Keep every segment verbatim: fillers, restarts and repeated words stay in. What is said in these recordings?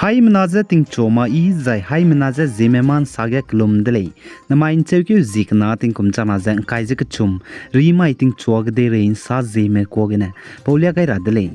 Haimena je tingchua ma i zai haimena je Zeme ma nsa ge kelum de lei. Namai ncheukeu zie kena tingkum changna ze ngkai ze kechum, rimai tingchua kedeirei nsa Zeme kuâ gene paulia gai ra de lei.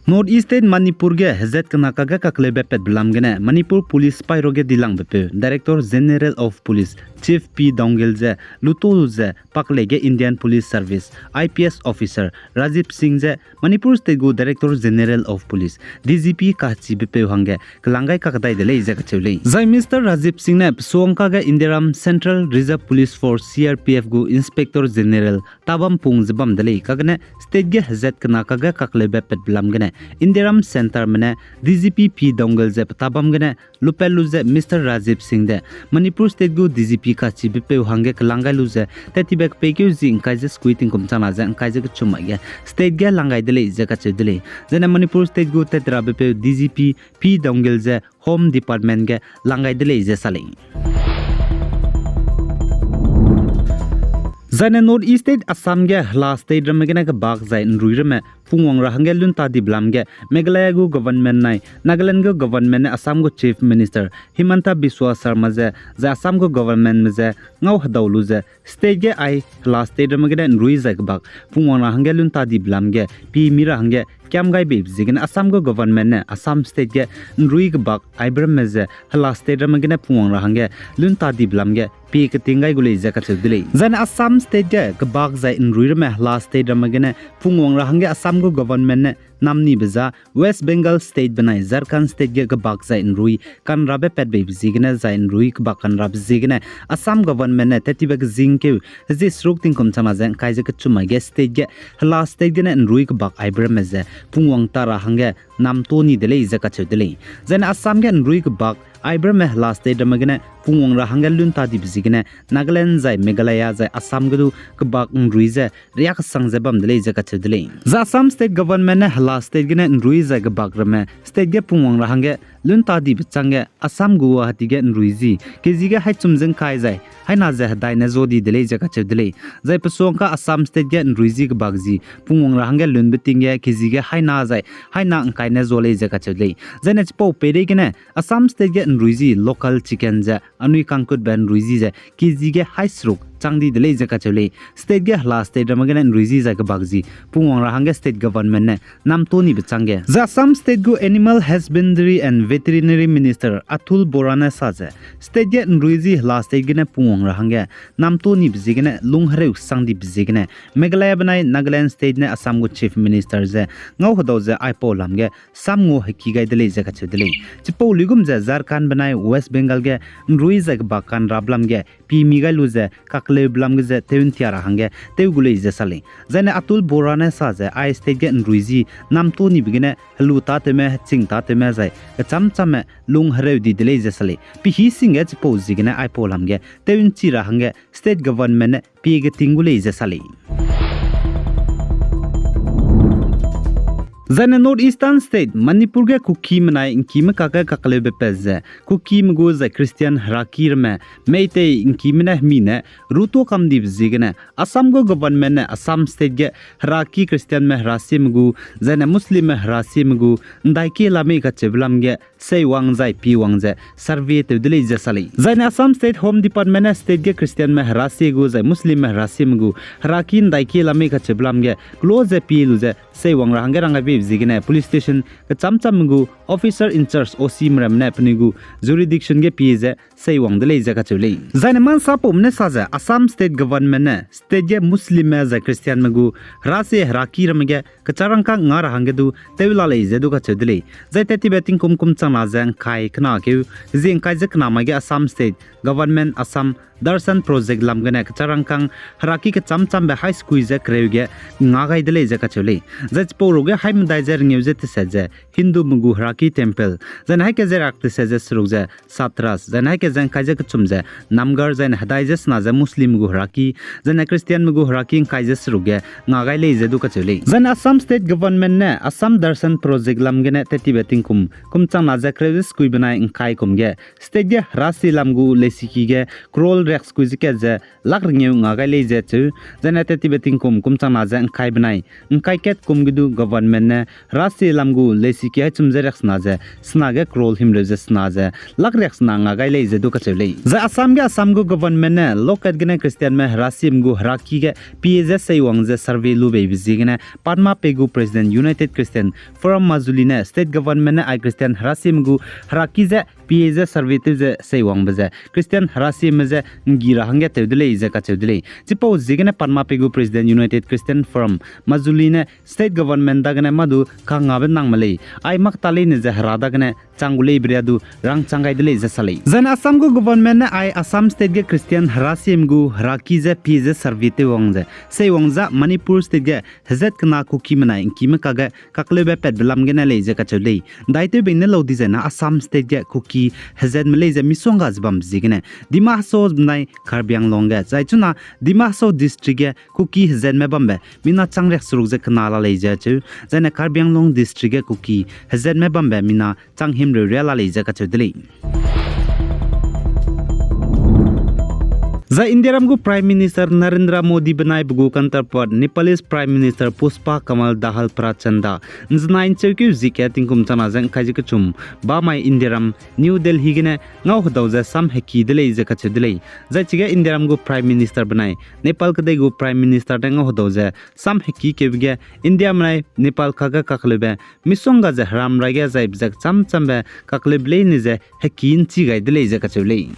North East State Manipur ge hezat kena kage kakleube patbe lam gene Manipur Police paî ruage dilangbe peu Director General of Police Chief P Doungel ze luto lu ze paklei ge Indian Police Service I P S officer Rajiv Singh ze Manipur State gu Director General of Police, D G P kachibe peu hangge kelang gai kakdai de lei ze kacheu lei. Zai Mister Rajiv Singh ne pesuangka ge Indiaram Central Reserve Police Force, C R P F gu Inspector General tabam pung ze bam de lei, kagene state ge hezat kena kage kakleube patbe lam gene Indiaram Centerme ne D G P P Doungel ze petabam gene lupat lu ze Mister Rajiv Singh de Manipur State gu D G P kachibe peu hangge kelang gai lu ze tattibe kepeikeu zie ngkai ze sekui tingkum changna ze ngkai ze kechum mai ge state ge lang gai de lei ze kacheu de lei. Zaine Manipur State gu tatrabe peu D G P P Doungel ze Home Department ge lang gai de lei ze sa lei. Zaine North East State Assam ge hela state ramme gene kebak zai nrui ramme pungwang ra hangge lun ta dibe lam ge Meghalaya gu government nai Nagaland gu government ne Assam gu Chief Minister Himanta Biswa Sarma ze, zai Assam gu governmentme ze ngau hedau lu ze state ge ai hela state ramme gene nrui zai kebak pungwang ra hangge lun ta dibe lam ge pie mi ra hangge kiam gai beibe ziegene Assam gu government ne Assam state ge nrui kebak aibe ramme ze hela state ramme gene pungwang ra hangge lun ta dibe lam ge pie keting gai gu lei ze kacheu de lei. Zaine Assam state ge kebak zai nrui ramme hela state ramme gene pungwang ra hangge Assam gu government ne namnibe za West Bengal state benai Jharkhand state ge kebak zai nrui kanrabe patbeibe ziegene zai nrui kebak kanrabe ziegene Assam government ne tattibe kezingkeu hezie seruk tingkum changna ze ngkai ze kechum mai ge state ge hela state gene nrui kebak aibe ramme ze pungwang ta ra hangge namto ni de lei ze kacheu de lei. Zaine Assam ge nrui kebak aibe ramme hela state ramme gene pungwang ra hangge lun ta dibe ziegene Nagaland zai Meghalaya zai Assam ge du kebak nrui ze riak kesang ze bam de lei ze kacheu de lei. Zai Assam state government ne hela state gene nrui zai kebak ramme state ge pungwang ra hangge lun ta dibe chângge Assam Guwahati ge nrui zi kezi ge haichum ze ngkai zai haina ze hedai ne zo di de lei ze kacheu de lei. Zai pesuangka Assam state ge nrui zi kebak zi pungwang ra hangge lunbe ting ge kezi ge haina zai haina ngkai ne zo lei ze kacheu de lei. Zaine chipau peireigene Assam state ge nrui zi local chicken ze anui kangkutbe nrui zi ze kezi ge hai seruk chang di de lei ze kacheu lei. State ge hela state ramme gene nrui zi zai kebak zi pungwang ra hangge state government ne namto nibe chângge zai Assam state gu Animal Husbandry and Veterinary Minister Atul Bora ne sa ze, state ge nrui zi hela state gene pungwang ra hangge namto nibe ziegene lung hereu sang dibe ziegene Meghalaya benai Nagaland state ne Assam gu Chief Minister ze ngau hedau ze aipau lam ge sam ngu heki gai de lei ze kacheu de lei. Chipau luigum ze Jharkhand benai West Bengal ge nrui zai kebak kanrap lam ge pie mi gai lu ze kakleube lam ge ze tew ntia ra hangge tew gu lei ze sa lei. Zaine Atul Bora ne sa ze ai state ge nrui zi namto nibe gene helu tâtewme, heching tâtewme zai kechâm châmme lung hereu di de lei ze sa lei. Pehî sing ge chipau ziegene aipau lam ge tew nchi ra hangge state government ne pie geting gu lei ze sa lei. Zaine North Eastern State Manipur ge Kukime nai ngkime kakge kakleube pat ze Kukime gu zai Christian heraki ramme Meitei ngkime ne hemi ne ruto kam dibe ziegene Assam gu government ne Assam state ge heraki Christianme herasieme gu zaine Muslimme herasieme gu ndaikie la mei kacheube lam ge seiwang zai piwang ze survey tew de lei ze sa lei. Zaine Assam State Home Department ne state ge Christianme herasie gu zai Muslimme herasieme gu heraki ndaikie la mei kacheube lam ge kelo ze pie lu ze seiwang ra hangge rang gaibe ziegene police station kechâm châmme gu officer in charge O C me ramme ne penui gu jurisdiction ge pie ze seiwang de lei ze kacheu lei. Zaine mansapaume ne sa ze Assam State Government ne state ge Muslimme zai Christianme gu herasie heraki ramme ge kecharangkâng nga ra hangge du tew la lei ze du kacheu de lei. Zai tat tibe tingkum kum changna ze ngkai kena keu, zie ngkai ze kena mai ge Assam State Government Assam Darshan Project lam gene kecharangkâng heraki kechâm châmbe hai sekui ze kereu ge nga gai de lei ze kacheu lei. Zai chipau ruge hai medai ze rengeu ze teset ze Hindume gu heraki temple, zaine haî ke ze rak teset ze seruk ze Satras, zaine haî ke ze ngkai ze kechum ze Namgarh, zaine hedai ze sena ze Muslimme gu heraki, zaine Christianme gu heraki ngkai ze seruk ge nga gai lei ze du kacheu lei. Zaine Assam State Government ne Assam Darshan Project lam gene tat tibe tingkum kum changna ze kereu ze sekui benai ngkai kum ge state ge herasie lam gu leisiki ge crore riak sekui ze kat ze lakh rengeu nga gai lei ze cheu. Zaine tat tibe tingkum kum changna ze ngkai benai ngkai kat kum ge du government ne Herasie lam gu leisiki hai chum ze riaksena ze, sena ge crore himreu ze sena ze, lak riaksena nga gai lei ze du kacheu lei. Zai Assam ge Assam gu government ne lokat gene Christianme herasiem gu heraki ge pie ze seiwang ze survey lu beibe ziegene Padma pei gu President United Christian Forum Majuli ne state government ne ai Christian herasiem gu heraki ze pie ze survey tew ze seiwangbe ze Christian herasiemme je nggi ra hangge tew de lei ze kacheu de lei. Chipau ziegene Padma pei gu President United Christian Forum Majuli ne state government dagene mâ du kangngabe nang me lei, ai mak ta leine ze hera dagene chang gu leibe ria du rangchang gai de lei ze sa lei. Zaine Assam gu government ne ai Assam state ge Christian herasiem gu heraki je pie ze survey tewwang ze seiwang za Manipur state ge hezat kena Kukime nai ngkime kage kakleube patbe lam gene lei ze kacheu lei. Ndaitew bei ne lau dizaine Assam state ge Kuki hezatme lei ze misongga ze bambe ziegene Dima Hasao benai Karbi Anglong ge zai chuna Dima Hasao district ge Kuki hezatme bambe mina chang riakseruk ze kena la lei ze acheu. Zaine Karbi Anglong district ge Kuki hezatme bambe mina chang himreu ria la lei ze kacheu de lei. Zai Indiaram gu Prime Minister Narendra Modi benai pe gu counterpart Nepalese Prime Minister Pushpa Kamal Dahal Prachanda nzenai ncheukeu zie ka tingkum chana ze ngkai ze kechum bamai Indiaram New Delhi gene ngau hedau ze sam heki de lei ze kacheu de lei. Zai chige Indiaram gu Prime Minister benai Nepal kedei gu Prime Minister ne ngau hedau ze sam heki keube ge India benai Nepal kage kakleube misongga ze heram raige zai bezak chamchambe kakleube leine ze heki nchi gai de lei ze kacheu lei.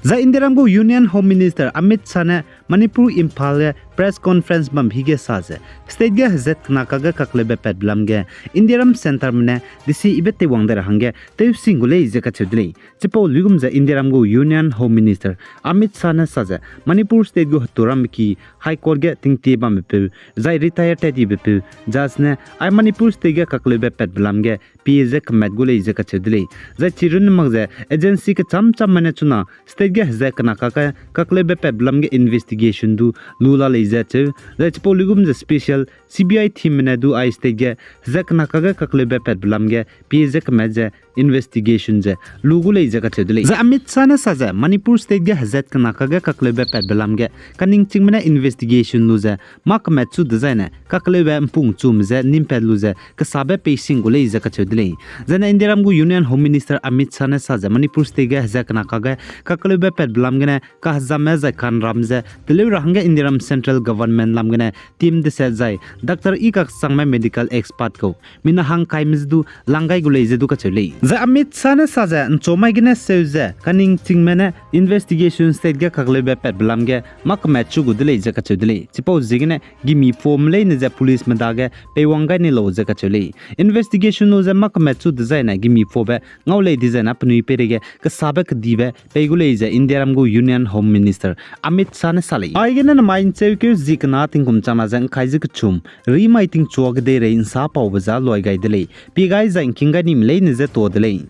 Zai Indiaram gu Union Home Minister Amit Shah ne Manipur Imphal ge press conference bam hige sa ze state ge hezat kena kage kakleube patbe lam ge Indiaram centreme ne desi ibe teiwang de ra hangge tewsing gu lei ze kacheu de lei. Chipau luigum ze Indiaram gu Union Home Minister Amit Shah ne sa ze Manipur state gu heturambe ki High Court ge tingtie bambepeu zai retire tat dibepeu judge ne ai Manipur state ge kakleube patbe lam ge pie ze kemat gu lei ze kacheu de lei. Zai chirunne mak ze agency kechamchamme ne chuna state ge hezat kena kage kakleube patbe lam ge investigation du lu la lei ze cheu. Zai chipau luigum ze special C B I teamme ne du ai state ge hezat kena kage kakleube patbe lam ge pie ze kemat ze investigation ze lu gu lei ze kacheu de lei. Zai Amit Shah ne sa ze Manipur state ge hezat kena kage kakleube patbe lam ge kaningchingme ne investigation lu ze mâ kemat chu dezaine kakleube mpung chume je nimpat lu ze kesabe peising gu lei ze kacheu de lei. Zaine Indiaram gu Union Home Minister Amit Shah ne sa ze Manipur state ge hezat kena kage kakleube patbe lam gene kahezamme zai kanram ze teleu ra hangge Indiaram central government lam gene team deset zai doctor i kakchangme medical expert kau mina hangkaime ze du lang gai gu lei ze du kacheu lei. Zai Amit Shah ne sa ze nchomai gene seu ze kaningchingme ne investigation state ge kakleube patbe lam ge mâ kemat chu gu de lei ze kacheu de lei. Chipau ziegene gimi phuame leine ze policeme dage peiwang gai ni lau ze kacheu lei. Investigation lu ze mâ kemat chu dezaine gimi phuabe ngau lei dizaine penui peireige kesabe kedibe pei gu lei ze Indiaram gu Union Home Minister Amit Shah ne sa lei. Aigene nemai ncheukeu zie kena tingkum chana ze ngkai ze kechum rimai tingchua kedeirei nsa paube za luai gai de lei. Pie gai zai ngking gai nime leine ze tuâ de lei.